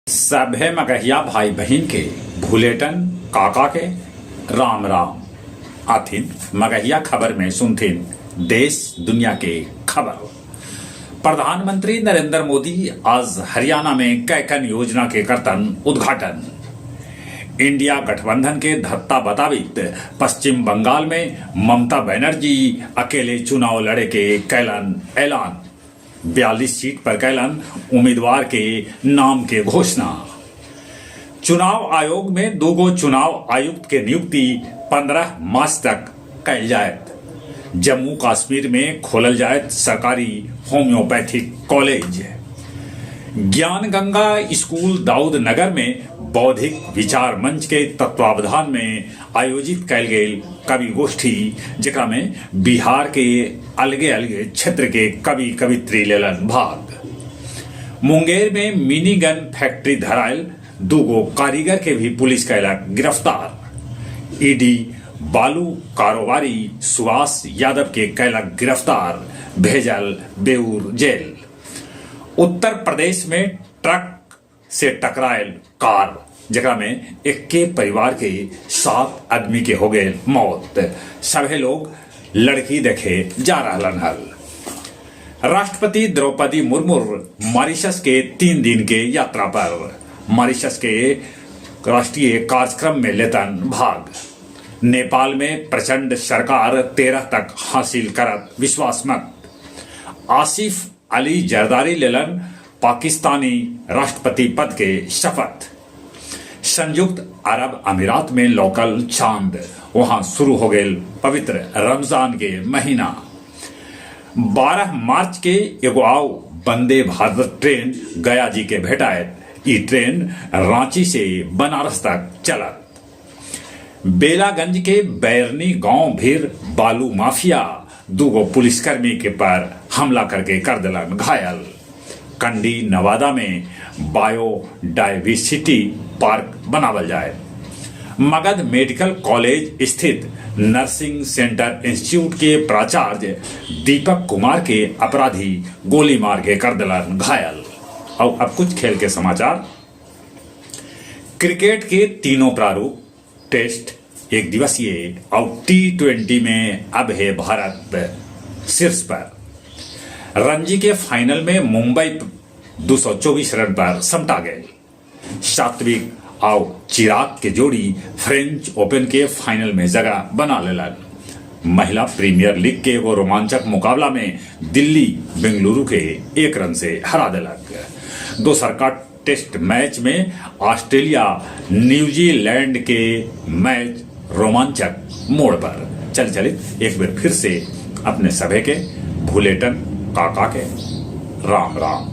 सभे मगहिया भाई बहिन के भुलेटन काका के राम राम। आथिन मगहिया खबर में सुनथिन देश दुनिया के खबर। प्रधानमंत्री नरेंद्र मोदी आज हरियाणा में कैकन योजना के करतन उद्घाटन। इंडिया गठबंधन के धत्ता बतावित पश्चिम बंगाल में ममता बनर्जी अकेले चुनाव लड़े के कैलन ऐलान। 42 सीट पर कैलन उम्मीदवार के नाम के घोषणा। चुनाव आयोग में दूगो चुनाव आयुक्त के नियुक्ति 15 मार्च तक कैल जायत। जम्मू कश्मीर में खोलल जायत सरकारी homeopathic college. Gyan Ganga school Daud Nagar में बौद्धिक विचार मंच के तत्वावधान में आयोजित कैल गेल कवि गोष्ठी, जेकरा में बिहार के अलगे अलगे क्षेत्र के कवि कवित्री लेलन भाग। मुंगेर में मिनी गन फैक्ट्री धरायल दूगो कारीगर के भी पुलिस कैलक गिरफ्तार। ईडी बालू कारोबारी सुभाष यादव के कैलक गिरफ्तार, भेजल बेऊर जेल। उत्तर प्रदेश में ट्रक से टकरायल कार, जेकरा में एक्के परिवार के 7 आदमी के हो गए मौत। सभे लोग लड़की देखे जा रहलन हल। राष्ट्रपति द्रौपदी मुर्मू मॉरिशस के 3 दिन के यात्रा पर मॉरिशस के राष्ट्रीय कार्यक्रम में लेतन भाग। नेपाल में प्रचंड सरकार 13 तक हासिल करत विश्वास मत। आसिफ अली जरदारी लेलन पाकिस्तानी राष्ट्रपति पद के शपथ। संयुक्त अरब अमीरात में लोकल चांद, वहां शुरू हो गए पवित्र रमजान के महीना। 12 मार्च के एगो आओ वंदे भारत ट्रेन गया जी के भेटायत। ई ट्रेन रांची से बनारस तक चलत। बेलागंज के बैरनी गांव भीर बालू माफिया दूगो पुलिसकर्मी के पर हमला करके कर दिलन घायल। कंडी नवादा में बायोडायवर्सिटी पार्क बनावल जाए। मगध मेडिकल कॉलेज स्थित नर्सिंग सेंटर इंस्टीट्यूट के प्राचार्य दीपक कुमार के अपराधी गोली मार के कर दिलन घायल। और अब कुछ खेल के समाचार। क्रिकेट के तीनों प्रारूप टेस्ट, एक दिवसीय और T20 में अब है भारत शीर्ष पर। रणजी के फाइनल में मुंबई 224 रन पर समटा गए। सात्विक और चिराग के जोड़ी फ्रेंच ओपन के फाइनल में जगह बना लेलन। महिला प्रीमियर लीग के एगो रोमांचक मुकाबला में दिल्ली बेंगलुरु के 1 रन से हरा दिलक। दोसर का टेस्ट मैच में ऑस्ट्रेलिया न्यूजीलैंड के मैच रोमांचक मोड़ पर चल चलित। एक बार फिर से अपने सभे के भुलेटन काका के राम राम।